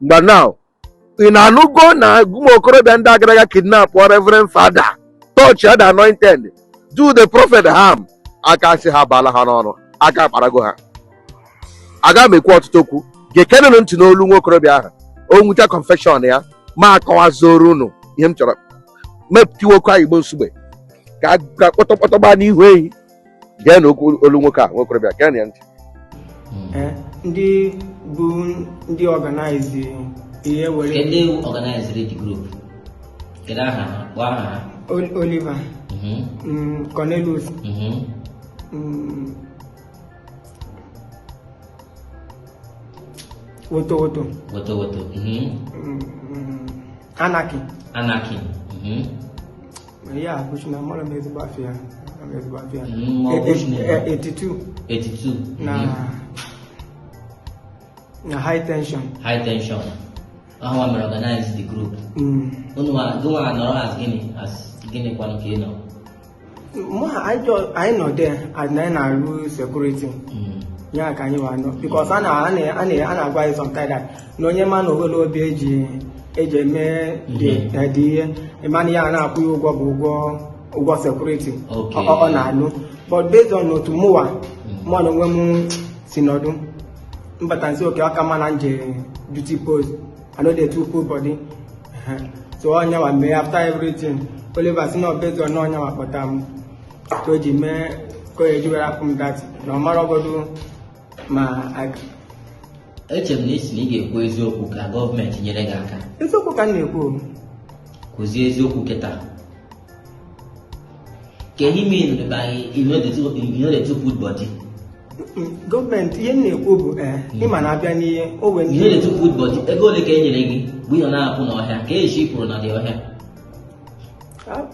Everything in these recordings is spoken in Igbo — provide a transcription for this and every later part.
Mgbe now ị na-anụgo na ụmụ okorobịa ndị agaraga kidnap Reverend Father, touch the anointed, do the prophet harm, aka asị ha baala ha n'ọnụ, aka akparago ha. Aga m ekwu ọtụtụ okwu. Gekenụnụ ntị n'olu nwa okorobịa ahụ, o nwụcha confession ya, ma akọwazoro unu ihe m chọrọ mepụtiwe okwu Igbo Nsugbe ka ka kpọtọkpọtọ gbaa n'ihu ehi. Gee na okwu olu nwoke a, nwa okorobịa, gee na ya ntị. Ndị bụ ndị organize ihe were. Kedu organized the group? Kedu aha ha? Kpọọ aha ha. Oliver, Cornelius, Woto Woto. Woto Woto. Anarchy. Anarchy. Ya bụchi na mara m ezigbo afọ ya, mara m ezigbo afọ ya. Ma ọ bụ Chineke. 82. 82. Na high tension. High tension. Ahụ mere organize the group. Unu gụnwa nọrọ as gịnị, as gịnị kwanụ ka ị nọ? Mụ ha, anyị nọ there as na anyị na-arụ security. Ya ka anyị wa nọ because a na-agwa anyị sometimes that na onye ma na owere obi eji eme dị ihe ịma na ya na-akwụ ya ụgwọ bụ ụgwọ security. Ọ na-alụ, but based on otu mụwa na onwe m si nọdụ mbata nsi oke aka ma na nje duty post, I no dey too put body. So ọnyanwa mee after everything, Oliver si na based on ọnyanwa kpọta m ka o ji mee ka o eji were apụ m that na ọ mara ọgọdụ ma Eche m na isi na ị ga-ekwu eziokwu ka gọọmenti nyere gị aka. Eziokwu ka m na-ekwu. Kwuzie eziokwu kịta. Ka ihe mean by you know the two put body? Gọọmenti, ihe m na-ekwu bụ ịma na-abịa n'ihe o wee You know the two put body. Ego ole ka e nyere gị mgbe ị nọ na-apụ n'ọhịa, ka esi pụrụ na dị ọhịa?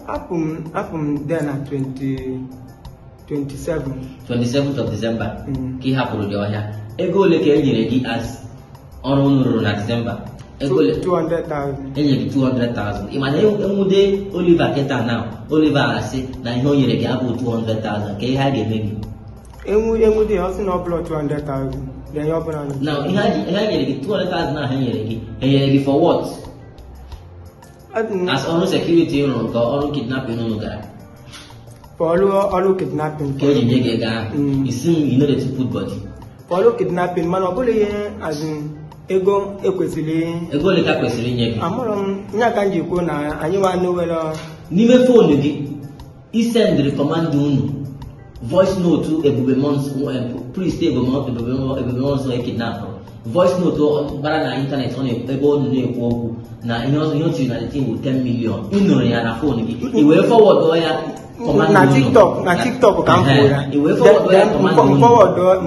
Apụ m there na 20 27. 27th of December. Mm. Ka ị hapụrụ dị ọhịa, ego ole ka e nyere gị as ọrụ unu rụrụ na December? Ego ole? 200,000. E nyere gị 200,000. Ị ma na enwude Oliver kịta na Oliver asị na ihe o nyere gị abụ 200,000, ka ihe a ga-eme gị? Enwude ya, ọ sị na ọ bụla 200,000, then ihe ọbụla nọ. Na ihe a nyere gị 200,000 ahụ, e nyere gị, e nyere gị for what? As ọrụ security rụrụ ka ọrụ kidnapping unu gara? For ọrụ kidnapping. Ka e ji nye gị ego ahụ? Mm. Isi m, you no dey too put body. For ọrụ kidnapping, mana ọ bụrụ ihe as in ego ekwesịrị. Ego ole ka kwesịrị inye gị? Amụrụ m nye ka m ji kwuo na anyị nwa n'owere. N'ime phone gị, isendịrị commander unu voice note Ebube Mmụọ, priest Ebube Mmụọ Nsọ ekidnapụrụ, voice note gbara na ịntanetị, ọ na ebe ọ na-ekwu okwu na ihe o tiri na the thing bụ 10 million. Ị nụrụ ya na phone gị, i wee forward ya commander Na unu. TikTok, na TikTok ka m fụrụ ya. I wee forward ya commander unu. M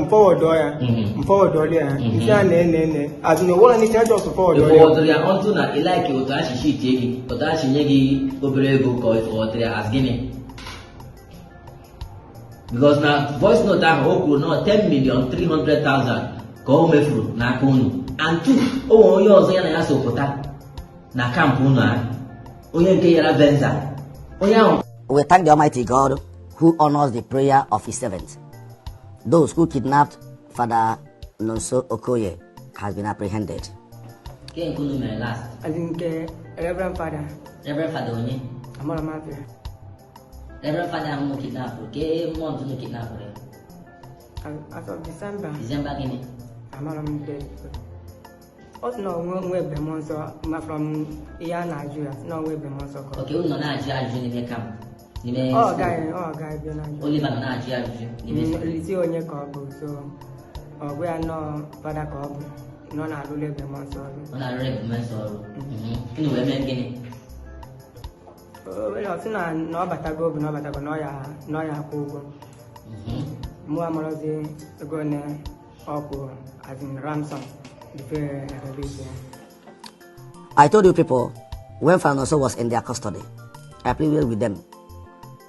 forward ya. M forward ya. Nsị a na-ene ene as in owere n'isi just forward ị ya. Forwardụrụ ya ọntụ na ị like otu achịcha itie gị, otu achị nye gị obere ego, ka ị forwardụrụ ya as gịnị? Because na voice note ahụ, o kwuru na 10 million 300,000 ka o mefuru n'aka unu. And two, o nwere onye ọzọ ya na ya so pụta na camp unu ahụ, onye nke yara Venza, onye ahụ. We thank the Almighty God who honors the prayer of his servants. Those who kidnapped Father Nonso Okoye has been apprehended. Nke nke unu mere last? As in nke Reverend Father. Reverend Father onye? Amara m afọ ya. Reverend Father ahụ unu kidnapụrụ, ke month unu kidnapụrụ ya? As of December. December gịnị? Amara m date. Ọ sị na onwe nwe Ebube Mmụọ Nsọ, ma from ihe a na-ajụ ya, sị na onwe Ebube Mmụọ Nsọ ka ọ Okay, unu nọ na-ajụ ajụjụ n'ime camp, n'ime ọ school? Gaghị ọ gaghị bịa na-ajụ. Oliver nọ na-ajụ ajụjụ n'ime school? Lisi onye ka ọ bụ, so ọ gwa ya nọọ fada ka ọ bụ nọ na-alụlụ Ebube Mmụọ Nsọ ọrụ. Ọ na-arụrụ Ebube Mmụọ Nsọ ọrụ. Unu wee mee gịnị? Ọ sị na ọ batago, bụ na ọ batago na ọ ya akwụ ụgwọ. Mụ amarọzi ego one ọ kwụrụ as in ransom before release ya. I told you people, when Father Nonso was in their custody, I pleaded with them,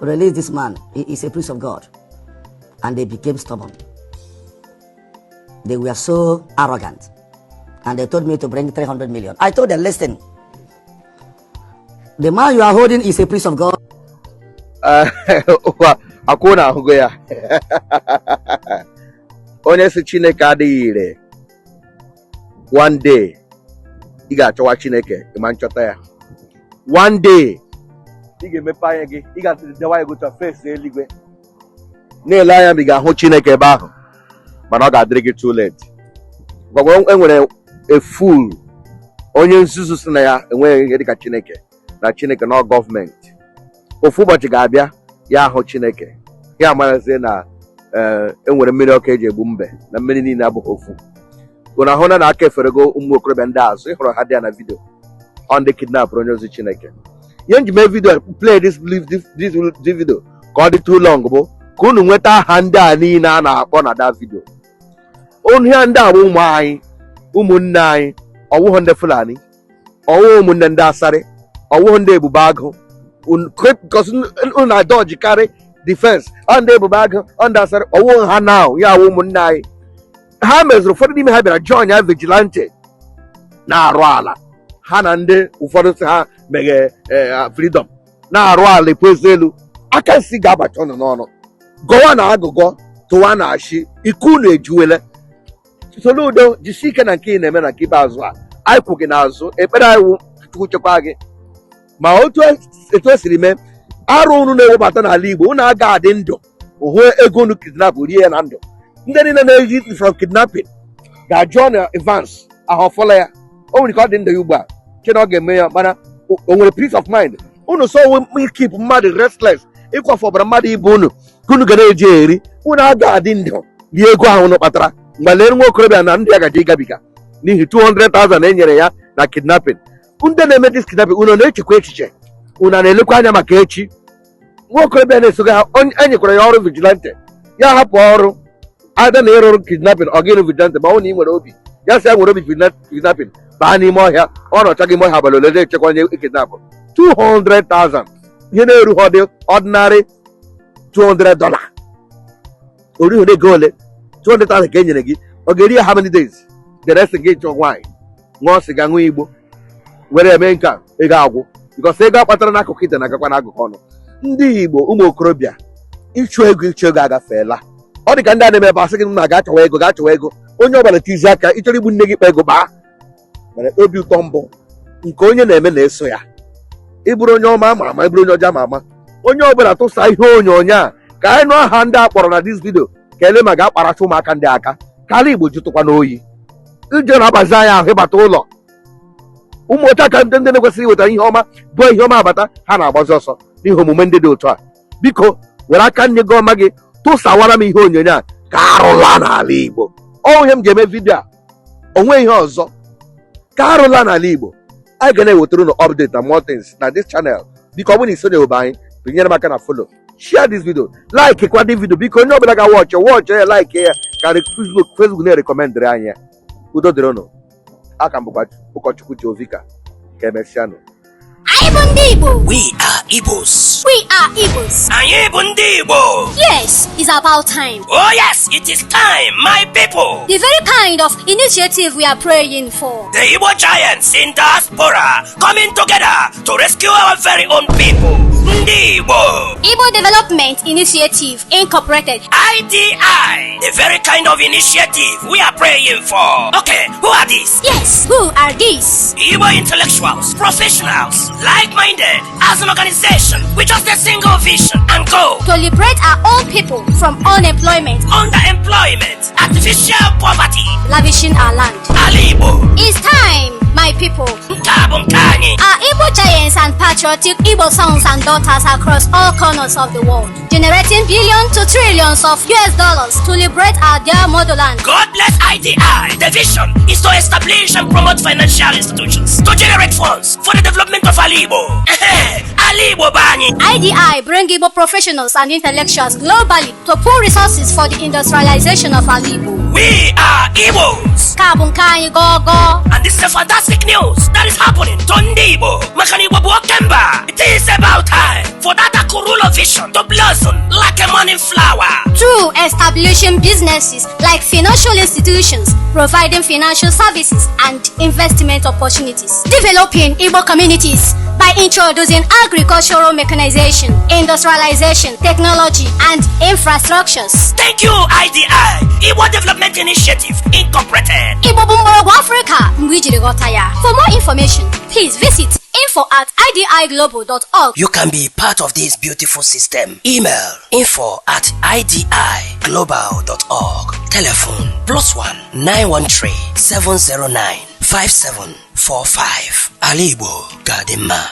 "Release this man. He is a priest of God." And they became stubborn. They were so arrogant. And they told me to bring 300 million. I told them, "Listen, the man you are holding is a priest of God." Akwụ na ahụgo ya, onye si Chineke adịghị ire, one day Ị ga-achọwa Chineke, ịma nchọta ya. One day ị ga-emepe anya gị, ị ga-dewa ya gotu face eluigwe, na-ele anya ma ị ga-ahụ Chineke ebe ahụ, mana ọ ga-adịrị gị too late. Gwagwa enwere a fool, onye nzuzu, si na ya enweghị ihe dịka Chineke, na Chineke na gọọmenti. Ofu ụbọchị ga-abịa, ya ahụ Chineke, ya amarazie na enwere mmiri ọkụ eji egbu mbe, na mmiri niile abụghị ofu. Unu ahụ na aka eferego ụmụ okorobịa ndị azụ. Ịhụrụ ha dị ya na video ọ ndị kidnapụrụ onye ozi Chineke. Ihe nji mee video, play this video ka ọ dị too long, bụ ka unu nweta aha ndị a niile a na-akpọ na that video. Onu ya, ndị a bụ ụmụ anyị, ụmụnne anyị. Ọwụghị ndị Fulani, ọwụghị ụmụnne ndị Asarị, ọwụghị ndị Ebube Agụ, because unu na-adọjikarị defense ọ ndị Ebube Agụ, ọ ndị Asarị. Ọwụghị ha now, ya awụ ụmụnne anyị. Ha mezuru, ụfọdụ n'ime ha bịara join ya vigilante na-arụ ala ha, na ndị ụfọdụ si ha meghe freedom na-arụ ala ekwezi elu. Aka nsi ga-abacha ọnụ n'ọnụ, gọwa na agụgọ, tụwa na achị ike unu ejuwele. Soludo, jisie ike na nke ị na-eme. Na nke ikpeazụ a, anyị kwụ gị n'azụ. Ekpere anyị wụ Chukwu chekwa gị. Ma otu etu o siri mee, arụ unu na-ewebata n'ala Igbo, unu aga adị ndụ hụ ego unu kidnap rie ya na ndụ. Ndị niile na-eji from kidnapping ga-ajụ na Evans ahọfọla ya. O nwere ka ọ dị ndụ ya ugbu a, che na ọ ga-eme ya, mana o nwere peace of mind. Unu so keep mmadụ restless, ịkwafu ọbara mmadụ ibe unu ka unu ga na-eji eri. Unu aga adị ndụ rie ego ahụ unu kpatara. Mgbe lee nwa okorobịa na ndị ya gaji ịgabiga n'ihi 200,000 e nyere ya na kidnapping. Ndị na-eme this kidnapping, unu na-echekwa echiche? Unu na-elekwa anya maka echi? Nwa okorobịa na-esoga ha, onye e nyekwara ya ọrụ vigilante, ya hapụ ọrụ ada na ịrụrụ kidnapping, ọ gịrụ vigilante. Ma ọ na ị nwere obi ya sị ya nwere obi kidnapping, baa n'ime ọhịa, ọ nọcha gị ime ọhịa abalị ole na-echekwa onye kidnap. 200,000, ihe na-erughị ọdị ordinary $200, orighị ego ole? 200,000 ka e nyere gị, ọ ga-eri ya how many days? The rest gị chọọ nwaanyị, ṅụọ sịga, ṅụọ igbo, were eme nke a, ego agwụ, because ego akpatara n'akụkụ ite na-agakwa n'akụkụ ọnụ. Ndị Igbo, ụmụ okorobịa, ịchụ ego, ịchụ ego agafeela. Ọ dị ka ndị a na-eme ebe asị gị na ga-achọwa ego, ga-achọwa ego. Onye ọbụla tizi aka, ịchọrọ igbu nne gị, kpa ego baa. Mana obi ụtọ mbụ nke onye na-eme na-eso ya. Ịbụrụ onye ọma ama ama, ịbụrụ onye ọjọọ ama ama. Onye ọbụla tụsa ihe onyonyo a ka anyị nụ aha ndị a kpọrọ na this video, ka ele ma ga-akparacha ụmụaka ndị aka, ka ala Igbo jụtụkwa n'oyi. Ije na-abazi anyị ahụ ịbata ụlọ ụmụ oche aka ndị na-ekwesịrị iweta ihe ọma bụ ihe ọma abata, ha na-agbazi ọsọ n'ihi omume ndị dị otu a. Biko, were aka nne gị ọma gị tụsawara m ihe onyonyo a ka arụla n'ala Igbo. Ọ ihe m ji eme video a, onwe ihe ọzọ, ka arụla n'ala Igbo. Anyị ga na-ewetara unu update na more things na this channel. Biko, ọ bụrụ na isonye anyị, binyere m aka na follow, share this video, like kwa this video. Biko, onye ọbụla ga watch, watch ya, like ya, ka Facebook na-erecommendịrị anyị ya. Udo dịrị unu. Aka m bụkwa ụkọchukwu Jovika. Ka emesịanụ. Anyị bụ ndị Igbo. We are Igbos. We are Igbos. Anyị bụ ndị Igbo. Yes, it's about time. Oh yes, it is time, my people. The very kind of initiative we are praying for. The Igbo giants in diaspora coming together to rescue our very own people. Ndị Igbo. Igbo Development Initiative Incorporated. IDI. The very kind of initiative we are praying for. Okay, who are these? Yes, who are these? Igbo intellectuals, professionals, like-minded, as an organization with just a single vision and goal. To liberate our own people from unemployment, underemployment, artificial poverty, lavishing our land. Ala Igbo. It's time, my people. Nke a bụ nke anyị. Our Igbo giants and patriotic Igbo sons and daughters across all corners of the world, generating billions to trillions of US dollars to liberate our dear motherland. God bless IDI. The vision is to establish and promote financial institutions to generate funds for the development of Ala Igbo. Ala Igbo bụ anyị. IDI bring Igbo professionals and intellectuals globally to pool resources for the industrialization of our Igbo. We are Igbos. Ka bụ nke anyị gogo. And this is a fantastic news that is happening to ndị Igbo. Maka na Igbo bụ oke mba. It is about time. for that Akurulo vision to blossom like a morning flower. Through establishing businesses like financial institutions, providing financial services and investment opportunities, developing Igbo communities by introducing agricultural mechanization, industrialization, technology, and infrastructures. Thank you, IDI, Igbo Development Initiative Incorporated. Igbo bụ mgbọrọgwụ Afrịka mgbe ijiri ghọta ya. For more information, please visit info@idiglobal.org. You can be part of this beautiful system. Email info@idiglobal.org. Telephone +1 913 709 5745. Ala Igbo ga-adị mma.